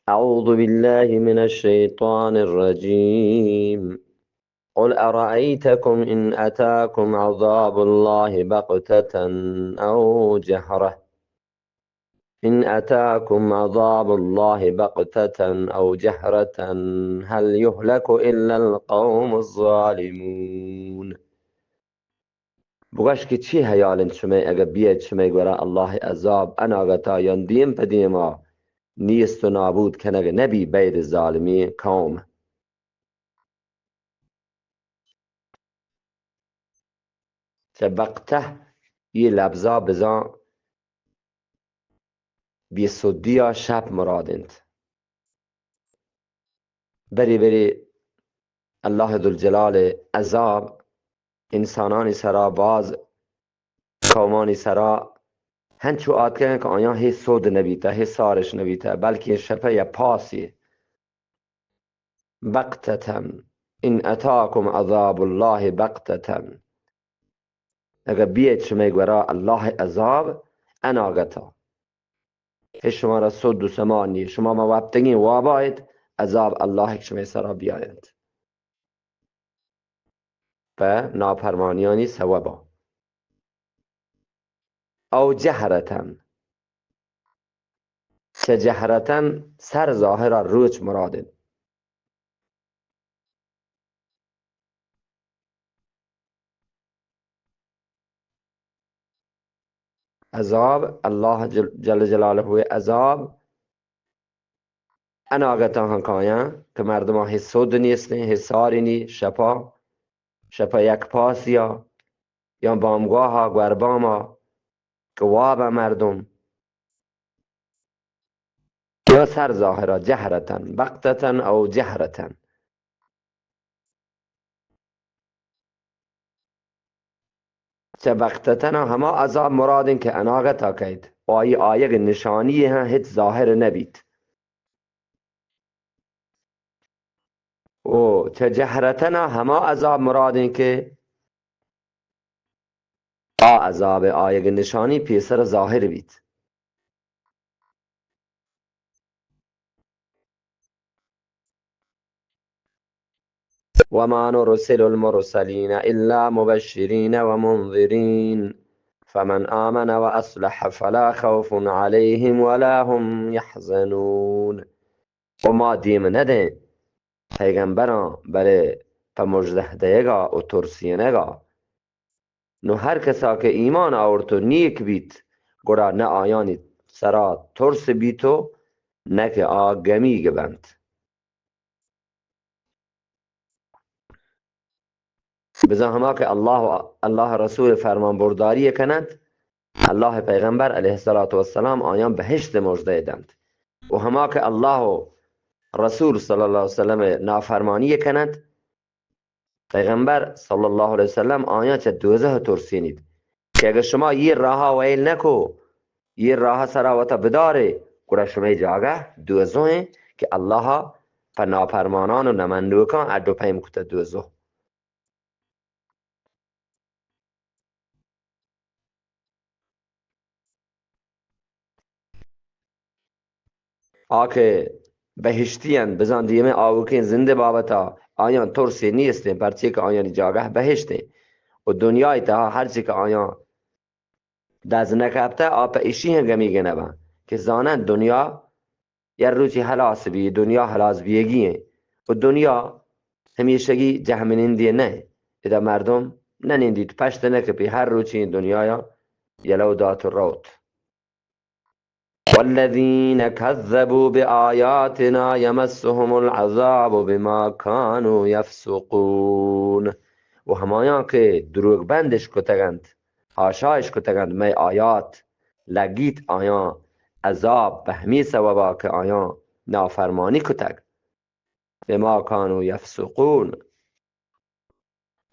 أعوذ بالله من الشيطان الرجيم. قل أرأيتكم إن أتاكم عذاب الله بغتة أو جهرة، إن أتاكم عذاب الله بغتة أو جهرة هل يهلك إلا القوم الظالمون. بگوش کہ چی حیال انت شمئے اگہ بیئیت شمئے گورا اللہ عذاب اناگتا، یان دیم پہ دیما نیست و نابود کنگ نبی بید ظالمین قوم. چہ بغتہ یہ لبزا بزاں بے سدیا شپ مراد انت. بری بری اللہ ذوالجلال عذاب انسانانی سرا، باز قومانی سرا ہنچو آتکگ کہ آیاں ہے سود نبیتہ، ہے سارش نبیتہ، بلکہ شپہ یا پاسی. بغتة، إن أتاكم عذاب الله بغتة. اگہ بیت شمئے گورا اللہ عذاب اناگتا، ہے شمارا سد و سما نی، شما ما وپتگیں وابا ایت، عذاب اللہ شمئے سرا بیاینت پہ نافرمانیانی سوبا. أو جهرة. چہ جهرة سر ظاہرا روچ مراد انت. عذاب، اللہ جل، جل جلالہ عذاب اناگتاں ہم کایاں کہ مردماں ہچ سود نیستیں، ہچ ساری نی، شپا، شپا یک پاسیا، یا بامگاہا، گورباما کہ وابا مردم، یا سر ظاہرا، جهرة، بغتة أو جهرة. چہ بغتتنا ہما عذاب مراد انت کہ اناگتا کئیت، و آئی آیگ نشانی ہم ہچ ظاہر نبیت. و چہ جهرةنا ہما عذاب مراد انت کہ آ عذاب آیگ نشانی پیسر ظاہر بیت. وما نرسل المرسلين إلا مبشرين ومنذرين فمن آمن وأصلح فلا خوف عليهم ولا هم يحزنون. و ما دیم ندیں پیغمبراں بلے پہ مژدہ دئیگا و ترسینگا. نوں ہر کسا کہ ایمان آورت و نیک بیت، گڑا نہ آیانی سرا ترس بیت و نہ کہ آ گمیگ بنت. بزاں ہما کہ اللہ و اللہ رسول فرمان برداری کننت، اللہ پیغمبر علیہ الصلوۃ والسلام آیاں بہشت مژدہ دنت، و ہما کہ اللہ و رسول صلی اللہ علیہ وسلم نافرمانی کننت، پیغمبر صلی اللہ علیہ وسلم آیاں چہ دوزہ ترسینیت کہ اگر شما یہ راہا ویل نکو، یہ راہ سرا وتا بدارے، گڑا شمئے جاگہ دوزہ ہیں کہ اللہ پہ نافرمانان و نمنوکان اڈ و پیم کتہ دوزہ. آ کہ بہشتی انت، بزاں دیمیں آوکیں زندے بابتا آیاں ترسے نیستیں، پرچے کہ آیانی جاگہ بہشتیں و دنیای تہا ہرچی کہ آیاں دز نہ کپتہ، آ پہ ایشی ہم گمیگ نہ بنت کہ زاننت دنیا یک روچی ہلاس بی، دنیا ہلاس بیگی انت و دنیا ہمیشگی جہمنندی نہ انت. ادا مردم نہ نندیت، پشت نہ کپی، ہر روچی دنیایا یلو دات و روت. والذين كذبوا بآياتنا يمسهم العذاب بما كانوا يفسقون. و ہمایاں کہ دروگ بندش کتگ انت، حاشایش کتگ انت مئے آیات، لگیت آیاں عذاب پہ ہمے سوبا کہ آیاں نافرمانی کتگ. بما كانوا يفسقون.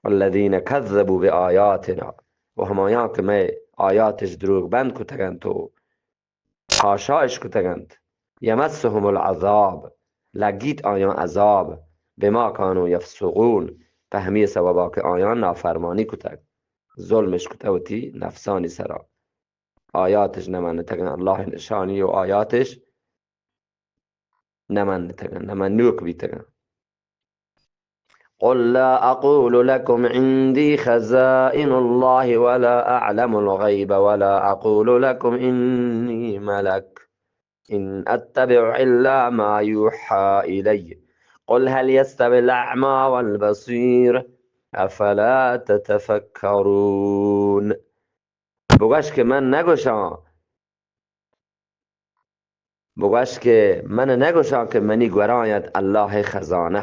والذين كذبوا بآياتنا، و ہمایاں کہ مئے آیاتش دروگ بند کتگ انت و حاشایش کتگ انت، يمسهم العذاب، لگیت آیاں عذاب، بما كانوا يفسقون، پہ ہمے سوبا کہ آیاں نافرمانی کتگ، ظلمش کتہ وتی نفسانی سرا. آیاتش نہ منتگ انت، اللہ نشانی و آیاتش نہ منتگاں، نہ منوک بیتگاں۔ قل لا أقول لكم عندي خزائن الله ولا أعلم الغيب ولا أقول لكم إني ملك إن أتبع إلا ما يوحى إلي قل هل يستوي الأعمى والبصير أفلا تتفكرون۔ بگوش کہ من نگوشاں، بگوش کہ من نگوشاں کہ منی گورا اَنت اللہ ءِ خزانہ۔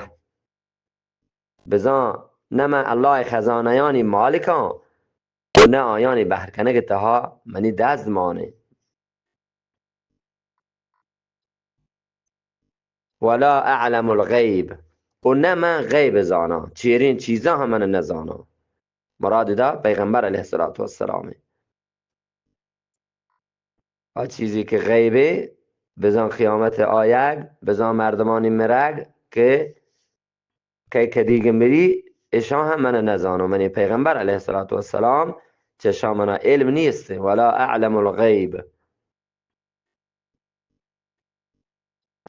بزاں نہ من اللہ ءِ خزانہانی مالکاں و نہ آیانی بہر کنگ ءِ تہا منی دست مان اِنت۔ ولا أعلم الغيب، و نہ من غیب زاناں، چیریں چیزاں ہم من نزاناں۔ مراد ادا پیغمبر علیہ الصلوۃ والسلام اِنت۔ آ چیزی کہ غیب اِنت، بزاں قیامت آیگ، بزاں مردمانی مرگ کہ کئی کدیگ مری، اشاں ہم من نزاناں۔ منی پیغمبر علیہ الصلوۃ والسلام چہ اشاں منا علم نیست۔ ولا أعلم الغيب۔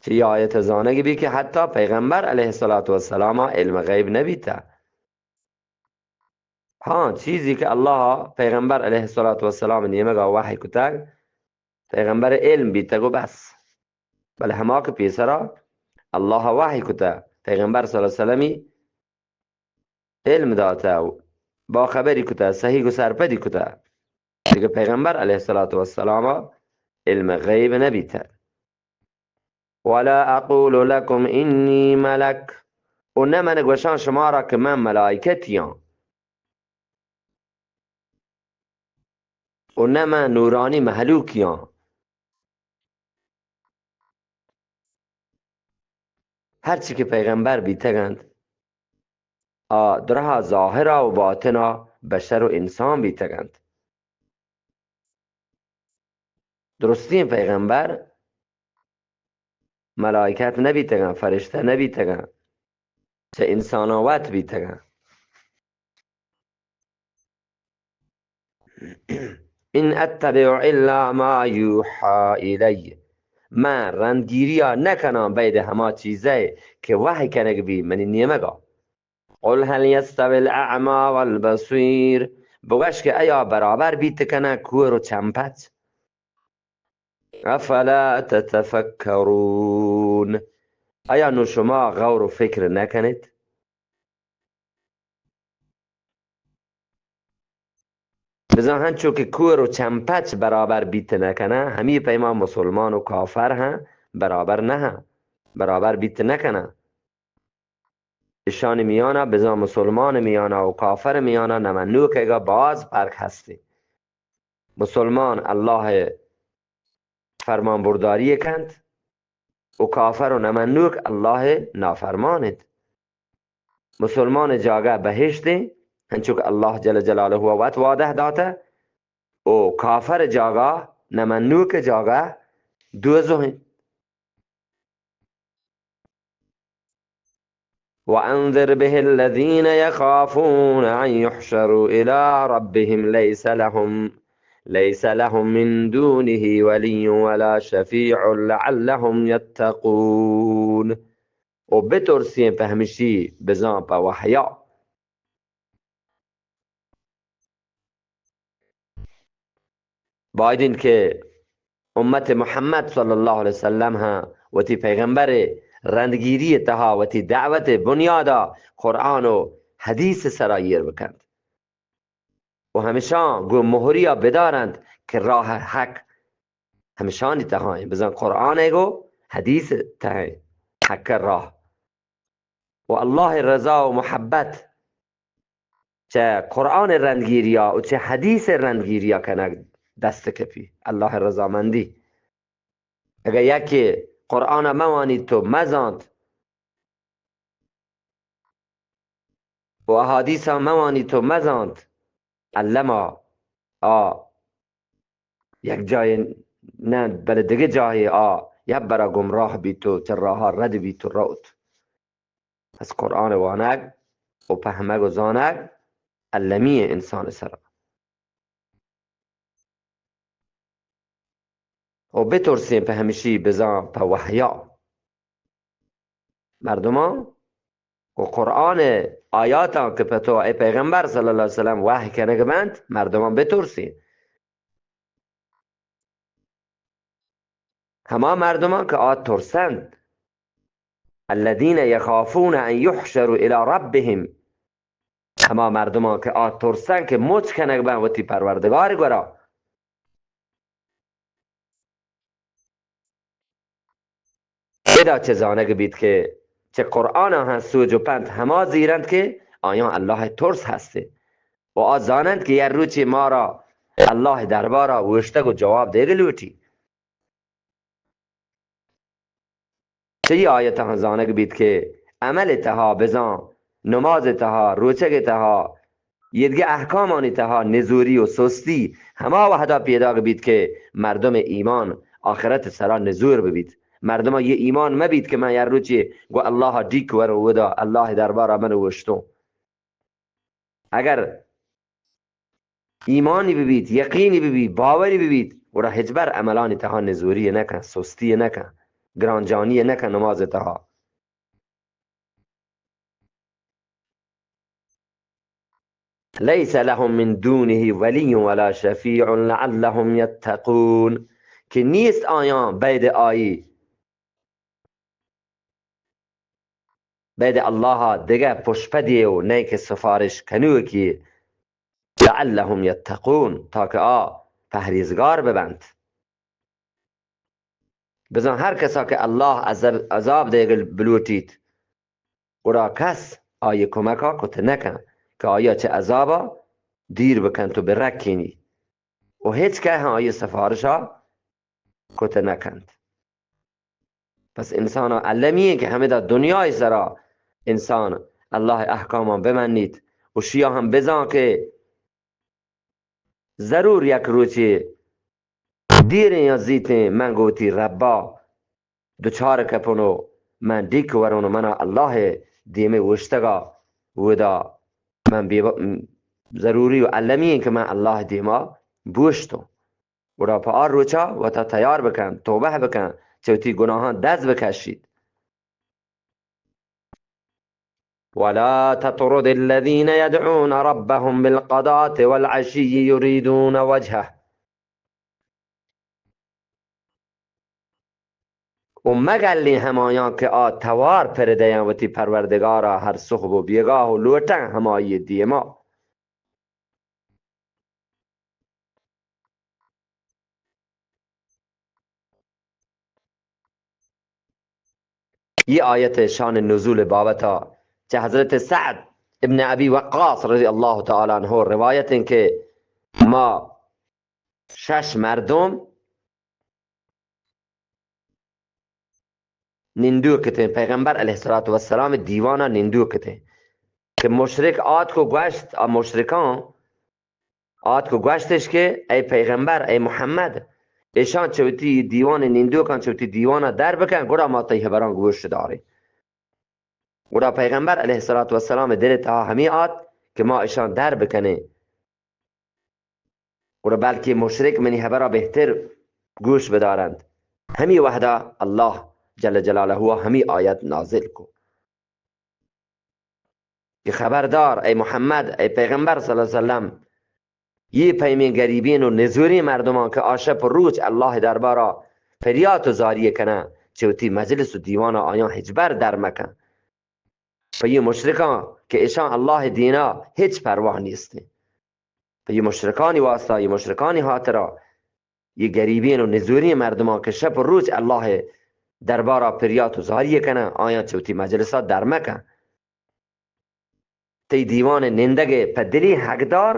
چہ اے آیت ءَ زانگ بیت کہ حتی پیغمبر علیہ الصلوۃ والسلام ءَ علم غیب نہ بیتہ۔ ہاں، چیزی کہ اللہ ءَ پیغمبر علیہ الصلوۃ والسلام ءِ نیمگ ءَ وحی کتگ، پیغمبر ءِ علم بیتگ و بس۔ بلے ہما کہ پیسرا اللہ ءَ وحی کتہ، پیغمبر صلی اللہ علیہ وسلم ءَ علم داتہ، باخبری کتہ، صحیح و سرپدی کتہ، دگہ پیغمبر علیہ الصلوۃ والسلام ءَ علم غیب نہ بیتہ۔ ولا أقول لكم إني ملك، و نہ من گوشاں شمارا کہ من ملائکتیاں، و نہ من نورانی مہلوکیاں۔ ہرچی کہ پیغمبر بیتگ اَنت، آ درہا ظاہرا و باطنا بشر و انسان بیتگ اَنت۔ درستیں پیغمبر ملائکت نہ بیتگاں، فرشتہ نہ بیتگاں، چہ انساناں وت بیتگاں۔ إن أتبع إلا ما يوحى إلي، من رندگیریا نہ کناں بید ہما چیزے کہ وحی کنگ بی منی نیمگا۔ قل هل يستوي الأعمى والبصير، بگوش کہ ایا برابر بیت کنہ کور و چمپچ؟ أفلا تتفكرون، ایا نو شما غور و فکر نہ کنیت؟ بزاں ہنچو کہ کور و چمپچ برابر بیت نہ کنہ، ہمی پیما مسلمان و کافر ہم برابر نہ ہاں، برابر بیت نہ کنہ۔ اشانی میانا، بزاں مسلمان میانا و کافر میانا نمنوکگا باز فرق ہستی۔ مسلمان اللہ فرمان برداری کنت و کافر و نمنوک اللہ نافرمان انت۔ مسلمان جاگہ بہشت انت، ہنچو کہ اللہ جل جلالہ وت وعدہ داتہ، و کافر جاگہ، نمنوک جاگہ دوزہ انت۔ وأنذر به الذين يخافون أن يحشروا إلى ربهم ليس لهم، ليس لهم من دونه ولي ولا شفيع لعلهم يتقون۔ و بترسیں پہ ہمشی بزاں پہ وحیا۔ باید انت کہ امت محمد صلی اللہ علیہ وسلم ہاں وتی پیغمبر رندگیری تہا وتی دعوت بنیادا قرآن و حدیث سرا ایر بکنت و ہمشان گوں مہریا بدارنت کہ راہ حق ہمشانی تہا انت، بزاں قرآن گو حدیث تہا انت حق راہ۔ و اللہ رضا و محبت چہ قرآن رندگیریا و چہ حدیث رندگیریا کنگ دست کپی، اللہ رضامندی۔ اگہ یکے قرآن موانیت و مزانت و احادیث موانیت و مزانت، الما آ یک جاہے نہ، بلے دگہ جاہے آ یک برا گمراہ بیت و چہ راہا رد بیت و روت۔ پس قرآن وانگ و پہمگ و زانگ المی انسان سرا۔ و بترسیں پہ ہمشی بزاں پہ وحیا۔ مردمان و قرآن آیاتاں کہ پہ تو اے پیغمبر صلی اللہ علیہ وسلم وحی کنگ بنت، مردمان بترسین. ہما مردمان کہ آ ترسنت، الذین یخافون ان یحشروا الی ربهم، ہما مردمان کہ آ ترسن کہ مچ کنگ بنت وتی پروردگار گورا. ادا چہ زانگ بیت کہ چہ قرآن ہم سوج و پنت ہما زیرنت کہ آیان اللہ ترس ہستے و آ زاننت کہ یک روچے مارا اللہ دربارا اوشتگ و جواب دیگ لوٹی. چہ اے آیتاں زانگ بیت کہ عمل تہا بزاں نماز تہا، روچگ تہا، ایدگہ احکامانی تہا نزوری و سستی ہما وہدا پیداگ بیت کہ مردم ایمان آخرت سرا نزور ببیت. مردما اے ایمان مبیت کہ من یک روچے گوں اللہ ڈیک وروں، اودا اللہ دربارا من اوشتوں. اگر ایمانی ببیت، یقینی ببیت، باوری ببیت، گڑا ہچبر عملانی تہا نزوری نکن، سستی نکن، گرانجانی نکن نماز تہا. لیس لهم من دونه ولی ولا شفیع لعلهم یتقون، کہ نیست آیان بید آئی، بید اللہ دگہ پشپدی و نئے کہ سفارش کنوکی، لعلهم یتقون، تاکہ آ پہریزگار ببنت. بزاں ہر کسا کہ اللہ عذاب، عذاب دیگ بلوٹیت، گڑا کس آئی کمکا کت نکن کہ آیا چہ عذابا دیر بکنت و برکینی و ہچ کہ ہم آئی سفارشا کت نکنت. پس انسانا المی ایں کہ ہمدا دنیای سرا انسان اللہ احکاما بمنیت و شیا ہم بزان کہ ضرور یک روچے دیریں یا زیتیں من گوں وتی ربا دچار کپن و من ڈیک ورون و منا اللہ دیمے اوشتگا اودا من بے، ضروری و المی ایں کہ من اللہ دیما بوشتوں. گڑا پہ آ روچا وتا تیار بکن، توبہ بکن، چہ وتی گناہاں دست بکشیت. ولا تطرد الذين يدعون ربهم بالغداة والعشي يريدون وجهه. و مگلیں ہمایاں کہ آ توار پر دیاں وتی پروردگارا ہر صحب و بیگاہ و لوٹن ہمائی دیما. اے آیت شان نزول بابتا چہ حضرت سعد ابن ابی وقاص رضی اللہ تعالی عنہ روایت ایں کہ ما شش مردم نندوک اتیں، پیغمبر علیہ الصلوۃ والسلام دیوانا نندوک اتیں کہ مشرک آتک و گوشت، آ مشرکاں آتک و گوشتش کہ اے پیغمبر، اے محمد، ایشاں چہ وتی دیوان نندوکاں چہ وتی دیوانا در بکن، گڑا ما تئی ہبراں گوش داریں. گڑا پیغمبر علیہ الصلوۃ والسلام دل تہا ہمے آت کہ ما ایشاں در بکنیں. گڑا بلکہ مشرک منی ہبرا بہتر گوش بدارنت. ہمے وہدا اللہ جل جلالہ ہمے آیت نازل کو کہ خبردار اے محمد، اے پیغمبر صلی اللہ علیہ وسلم، یہ پیمیں گریبین و نزوریں مردمان کہ آ شپ و روچ اللہ دربارا پریات و زاری کنن، چہ وتی مجلس و دیوانا آیاں ہچبر در مکن. پہ یہ مشرکاں کہ اشاں اللہ دینا ہچ پرواہ نیستیں. پہ یہ مشرکانی واسطہ، یہ مشرکانی ہاترا، یہ گریبین و نزوریں مردمان کہ شپ و روچ اللہ دربارا پریات و زاری کنن، آیاں چہ وتی مجلسا در مکن. تئی دیوان نندگ پہ دلی حقدار،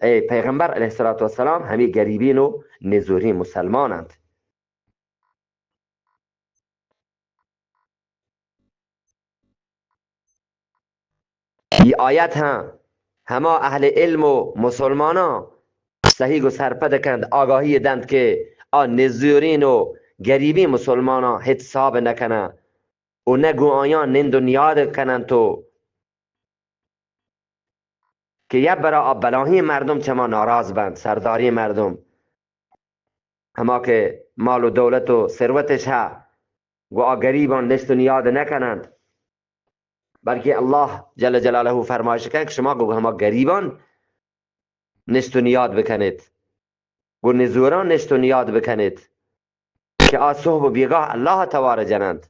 اے پیغمبر علیہ الصلوۃ والسلام، ہمے گریبین و نزوریں مسلمان انت. یہ آیت ہم ہما اہل علم و مسلماناں صحیح گو سرپد کنت، آگاہی دنت کہ آ نزورین و گریبیں مسلماناں ہچ صاب نکنن و نہ گوں آیاں نند و نیاد کننت و کہ یک برا آ بلاہیں مردم چہ ما ناراض بنت، سرداریں مردم، ہما کہ مال و دولت و ثروتش ہا، گو آ گریبان نشت و نیاد نکنند، بلکہ اللہ جل جلالہ فرمائش کن کہ شما گو ہما گریبان نشت و نیاد بکنیت، گو نزوران نشت و نیاد بکنیت کہ آ صحب و بیگاہ اللہ توار جنند.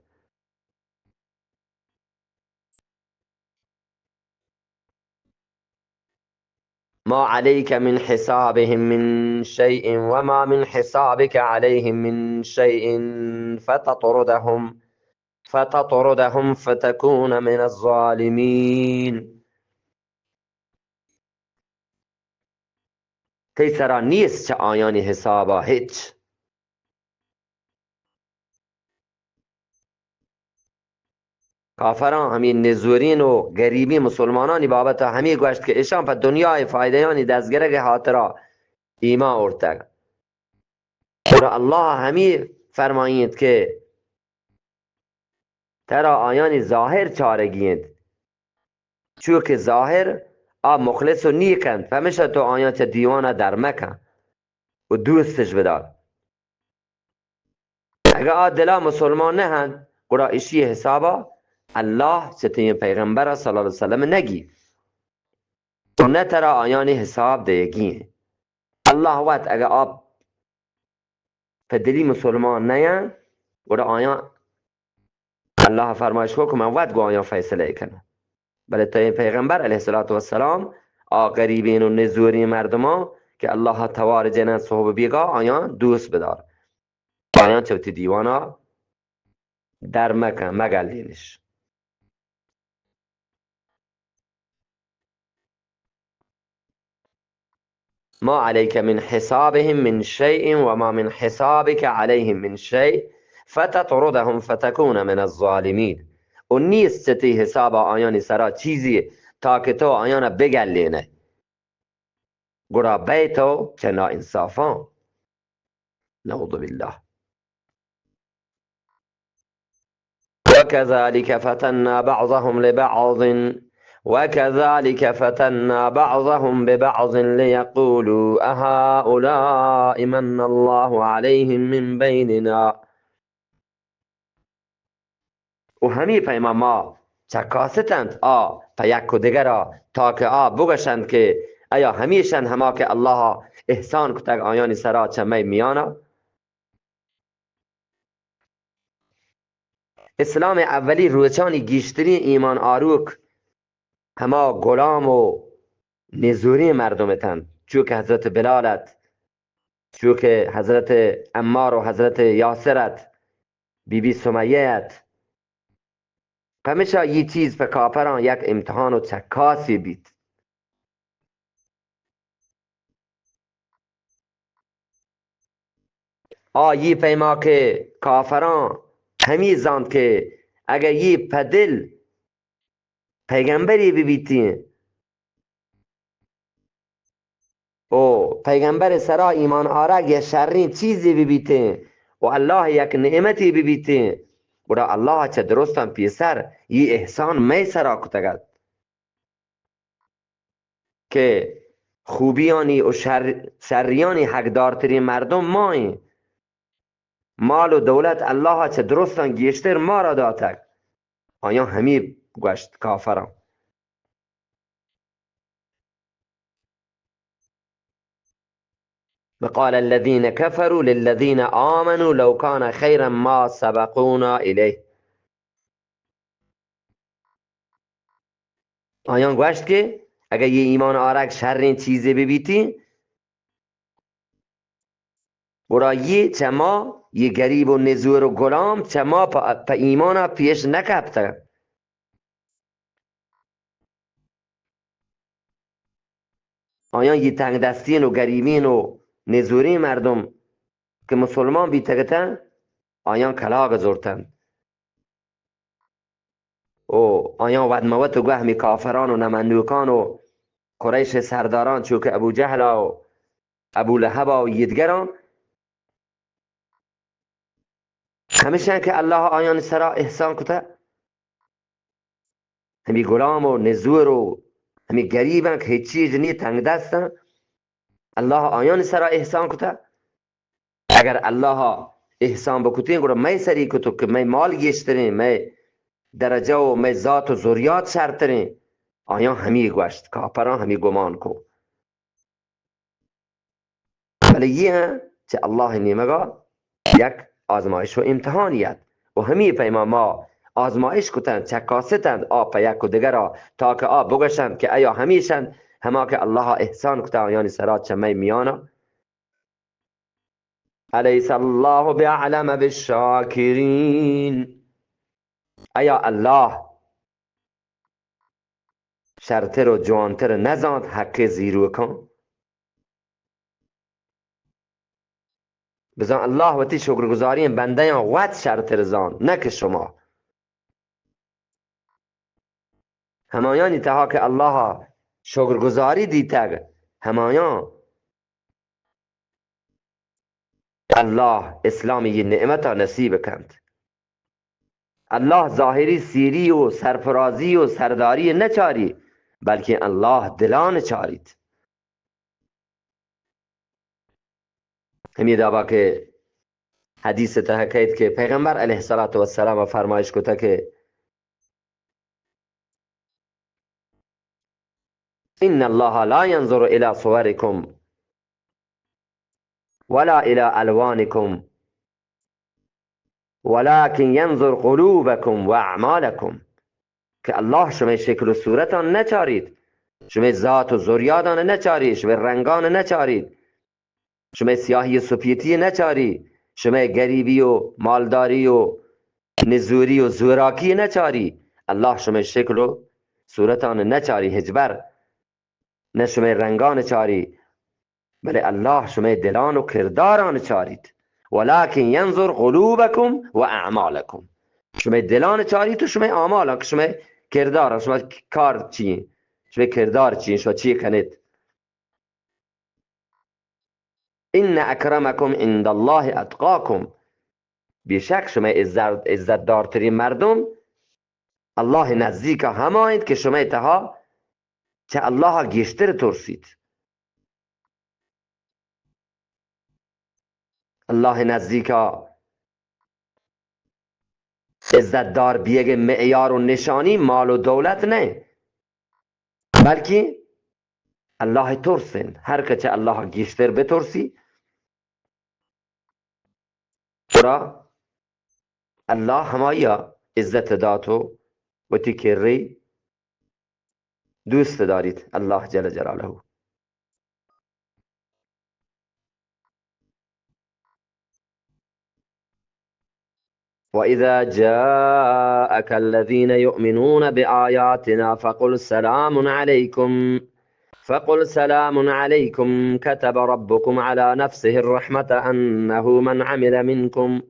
ما عليك من حسابهم من شيء وما من حسابك عليهم من شيء فتطردهم، فتطردهم فتكون من الظالمين. تئی سرا نیست چہ آیانی حسابا ہچ. کافراں ہمے نزورین و گریبیں مسلمانانی بابت ء ہمے گوشت کہ اشاں پہ دنیا ء فائدہانی دزگرگ ء ہاترا ایمان آورتگ. گڑا اللہ ہمے فرمائینت کہ ترا آیانی ظاہر چارگی انت، چو کہ ظاہر آ مخلص و نیک انت، پمیشا تو آیاں چہ دیوانا در مکن و دوستش بدار. اگہ آ دلا مسلمان نہ انت، گڑا اشی حسابا اللہ چہ تئی پیغمبر صلی اللہ علیہ وسلم نگی و نہ ترا آیانی حساب دیگی ہیں. اللہ وت اگہ آ پہ دلی مسلمان نہ انت، گڑا آیاں اللہ فرمائش کو کہ من وت گو آیاں فیصلہ کنم. بلے تئی پیغمبر علیہ الصلوۃ والسلام آ غریبین و نزورین مردمان کہ اللہ توار جنن صحب بیگا، آیاں دوست بدار، آیاں چہ وتی دیوانا در مکن، مگلینش. ما عليك من حسابهم من شيء وما من حسابك عليهم من شيء فتطردهم فتكون من الظالمين. و نیست چہ تئی حسابا آیانی سرا چیزی تا کہ تو آیانا بگلینئے، گڑا بئے تو چہ ناانصافاں. نعوذ باللہ. وكذلك فتنا بعضهم لبعض، وكذلك فتنا بعضهم ببعض ليقولوا أهؤلاء من الله عليهم من بيننا. و ہمے پیما ما چکاستنت آ پہ یک و دگرا، تا کہ آ بگوشنت کہ ایا ہمیشن ہما کہ اللہ احسان کتگ آیانی سرا چہ مئے میانا. اسلام اولی روچانی گیشترین ایمان آروک ہما غلام و نزوریں مردم اتنت، چو کہ حضرت بلال ات، چو کہ حضرت عمار و حضرت یاسر ات، بی بی سمیہ ات. پمیشا یہ چیز پہ کافراں یک امتحان و چکاسی بیت. آ یہ پیما کہ کافراں ہمی زانت کہ اگہ یہ پہ دل پیغمبری ببیتیں و پیغمبر سرا ایمان آرگ یا شریں چیزی ببیتیں و اللہ یک نعمتی ببیتیں، گڑا اللہ چہ درستاں پیسر یہ احسان مئے سرا کتگ ات. کہ خوبیانی و شر-، شریانی حقدارترین مردم ما ایں. مال و دولت اللہ چہ درستاں گیشتر ما را داتگ. آیاں ہمی گوشت کافراں. وقال الذين كفروا للذين آمنوا لو كان خيرا ما سبقونا إليه. آیاں گوشت کہ اگہ یہ ایمان آرگ شریں چیزے ببیتی، گڑا یہ چہ ما، یہ گریب و نزور و غلام چہ ما پہ، پہ ایمانا پیش نکپتگ. آیاں یہ تنگ دستین و گریبین و نزورین مردم کہ مسلمان بیتگتن، آیاں کلاگ زرتن. و آیاں ود مہ وت گوہ ہمی کافران و نمنوکان و قریش سرداران چو کہ ابو جہلا و ابو لہبا و یہ دگران، ہمیشہ کہ اللہ آیان سرا احسان کتہ، ہمی غلام و نزور و ہمی گریباں کہ ہچی جنی تنگ دستاں، اللہ آیان سرا احسان کتہ. اگر اللہ احسان بکتیں، گڑا مئے سری کتو کہ مئے مال گیشتریں، مئے درجہ و مئے ذات و ذریات شرتریں۔ آیاں ہمی گوشت، کافراں ہمی گمان کو۔ بلے یہ ہیں چہ اللہ نیمگا یک آزمائش و امتحانی ات و ہمی پیما ما آزمائش کتن، چکاستن آ پہ یک و دگرا، تا کہ آ بگشن کہ ایا ہمیشن ہما کہ اللہ احسان کتا آیانی سرا چہ مئے میانا۔ الیس اللہ باعلم بالشاکرین؟ ایا اللہ شرتر و جوانتر نزانت حق زیروکاں؟ بزان اللہ وتی شکرگزاری بندیاں وت شرتر زان، نہ کہ شما۔ ہمایانی تہا کہ اللہ شکرگزاری دیتگ، ہمایاں اللہ اسلامی یہ نعمت نصیب کنت۔ اللہ ظاہری سیری و سرفرازی و سرداری نچاری، بلکہ اللہ دلان چاریت۔ ہمیں دابا کہ حدیث تہا کہیت کہ پیغمبر علیہ الصلوۃ والسلام فرمائش کتا کہ ان اللہ لا ينظر الى صوركم ولا الى الوانكم ولكن ينظر قلوبكم واعمالكم، کہ اللہ شمئے شکل و صورتان نچاریت، شمئے ذات و ذریاتان نچاریت، شمئے رنگان نچاریت، شمئے سیاہی و سپیتی نچاری، شمئے گریبی و مالداری و نزوری و زوراکی نچاری۔ اللہ شمئے شکل و صورتان نچاری ہچبر، نہ شمئے رنگان چاری، بلے اللہ شمئے دلان و کرداران چاریت۔ ولكن ينظر قلوبكم واعمالكم، شمئے دلان چاریت و شمئے اعمالان، کہ شمئے کردار، شما کار چی ہیں، شمئے کردار چی ہیں، شما چی کنیت۔ ان اکرمکم عند اللہ اتقاکم، بے شک شمئے عزت، عزت دارترین مردم اللہ نزدیکا ہما انت کہ شمئے تہا چہ اللہ گیشتر ترسیت۔ اللہ نزدیکا عزت دار بیگ معیار و نشانی مال و دولت نہ، بلکہ اللہ ترس انت۔ ہر کچ اللہ گیشتر بترسی، گڑا اللہ ہمائی عزت دات و وتی کرے دوست داریت اللہ جل جلالہ۔ وإذا جاءك الذين يؤمنون بآياتنا فقل سلام عليكم، فقل سلام عليكم كتب ربكم على نفسه الرحمة أنه من عمل منكم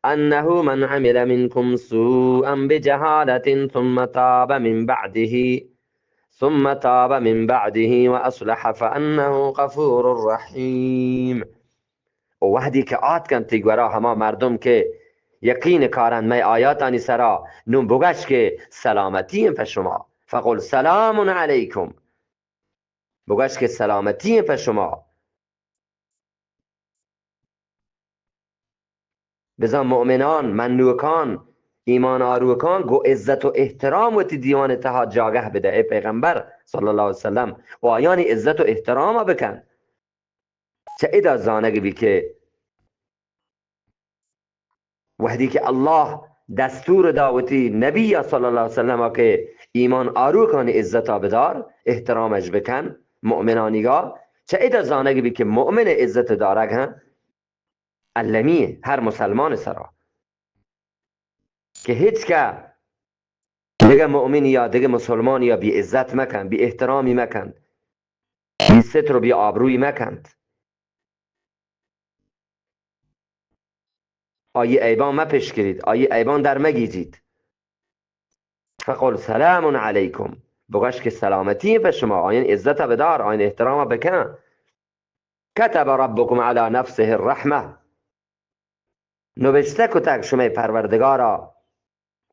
أنه من عمل منكم سوءا بجهالة ثم تاب من بعده، ثم تاب من بعده وأصلح فأنه غفور رحيم۔ و وہدی کہ آتکنت تئی گورا ہما مردم کہ یقین کارنت مئے آیاتانی سرا، نوں بگش کہ سلامتی انت پہ شما۔ فقل سلام علیکم، بگش کہ سلامتی انت پہ شما۔ بزاں مؤمنان، منوکان، ایمان آروکان گوں عزت و احترام وتی دیوان تہا جاگہ بدہ، اے پیغمبر صلی اللہ علیہ وسلم، و آیانی عزت و احترام بکن۔ چہ ادا زانگ بی کہ وہدی کہ اللہ دستور دا وتی نبی صلی اللہ علیہ وسلم کہ ایمان آروکانی عزتا بدار، احترامش بکن، مؤمنانیگا، چہ ادا زانگ بی کہ مؤمن عزت دارگ ہم المی ہر مسلمان سرا۔ کہ ہچ کہ دگہ مؤمن یا دگہ مسلمان یا بی عزت مکن، بی احترامی مکن، بی ستر و بی آبروی مکن۔ آئی عیبان مپشکریت، آئی عیبان در مگیجیت۔ فقل سلام علیکم، بگوش کہ سلامتی پہ شما، آیان عزت بدار، آیان احترام بکن۔ کتب ربکم علی نفسه الرحمة، نوشتہ کتگ شمئے پروردگارا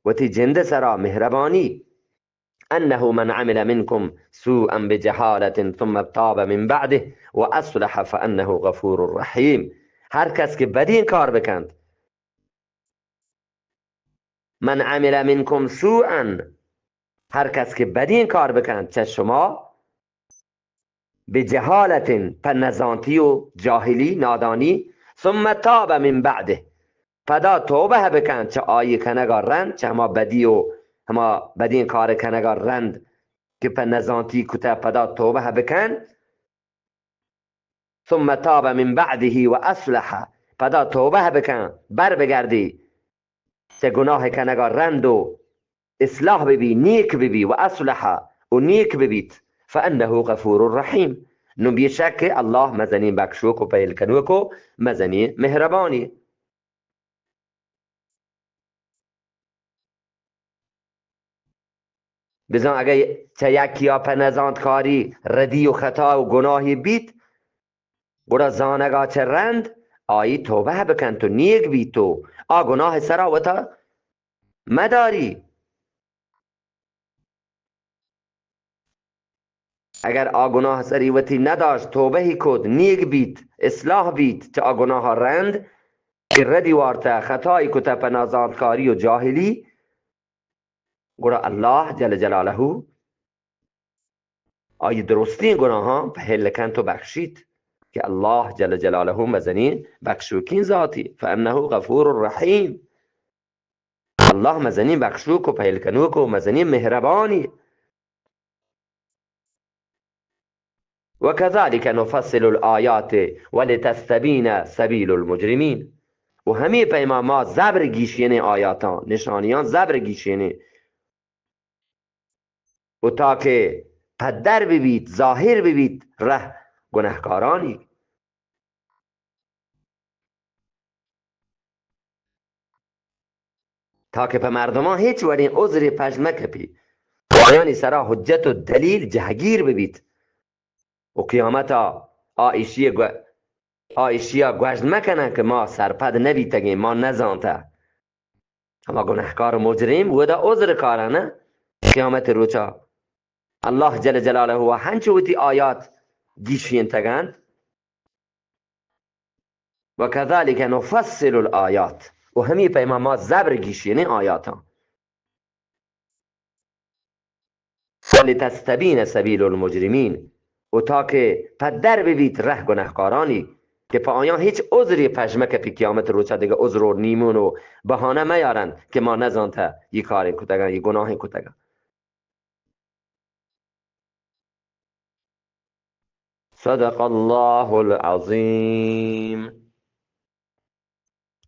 وتی جند سرا مہربانی، انه من عمل منکم سوءا بجهالة ثم تاب من بعده واصلح فانه غفور رحیم، ہر کس کہ بدیں کار بکنت، من عمل منکم سوءا، ہر کس کہ بدیں کار بکنت چہ شما، بجہالت، پہ نزانتی و جاہلی، نادانی، ثم تاب من بعده، پدا توبہ بکنت چہ آئی کنگا رند، چہ ہما بدی و ہما بدیں کار کنگا رند کہ پہ نزانتی کتہ، پدا توبہ بکنت، ثم تاب من بعده و اصلح، پدا توبہ بکن، بر بگردی چہ گناہ کنگا رند و اصلاح ببی، نیک ببی، و اصلح، و نیک ببیت، فانه غفور رحیم، نو بے شک اللہ مزنیں بخشوک و پہل کنوک و مزنیں مہربانی۔ بزاں اگہ چہ یکیا پہ نزانتکاری ردی و خطا و گناہی بیت، گڑا زانگا چہ رند آئی توبہ بکنت و نیک بیت و آ گناہ سرا وتا مداری۔ اگر آ گناہ سری وتی نداشت، توبہی کت، نیک بیت، اصلاح بیت چہ آ گناہ رند کہ ردی وارتہ، خطائی کتہ پہ نازانتکاری و جاہلی، گڑا اللہ جل جلالہ آئی درستیں گناہاں پہل کنت و بخشیت، کہ اللہ جل جلالہ مزنیں بخشوکیں ذاتی، فانه غفور رحیم۔ اللہ مزنیں بخشوک و پہل کنوک و مزنیں مہربانی۔ وكذلك نفصل الآيات ولتستبين سبيل المجرمين۔ و ہمے پیما ما زبر گیشینیں آیاتاں، نشانیاں زبر گیشینیں، و تاکہ پدر ببیت، ظاہر ببیت رہ گنہکارانی۔ تاکہ پہ مردمان ہچ وڑیں عذرے پژ مہ کپی، آیانی سرا حجت و دلیل جہگیر ببیت۔ و قیامتا آ ایشی گو-، آ ایشیا گوژن مکنن کہ ما سرپد نبیتگیں، ما نزانتہ۔ ہما گنہکار و مجرم ودا عذر کارن قیامت روچا۔ اللہ جل جلالہ و ہنچو وتی آیات گیشینتگنت۔ وكذلك نفصل الآيات، و ہمے پیما ما زبر گیشینیں آیاتاں۔ ولتستبين سبيل المجرمين، و تاکہ پدر ببیت رہ گنہکارانی، کہ پہ آیاں ہچ عذرے پژ مکپی، قیامت روچا دگہ عذر و نیمون و بہانہ میارنت کہ ما نزانتہ یہ کاریں کتگاں، یہ گناہیں کتگاں۔ صدق الله العظيم.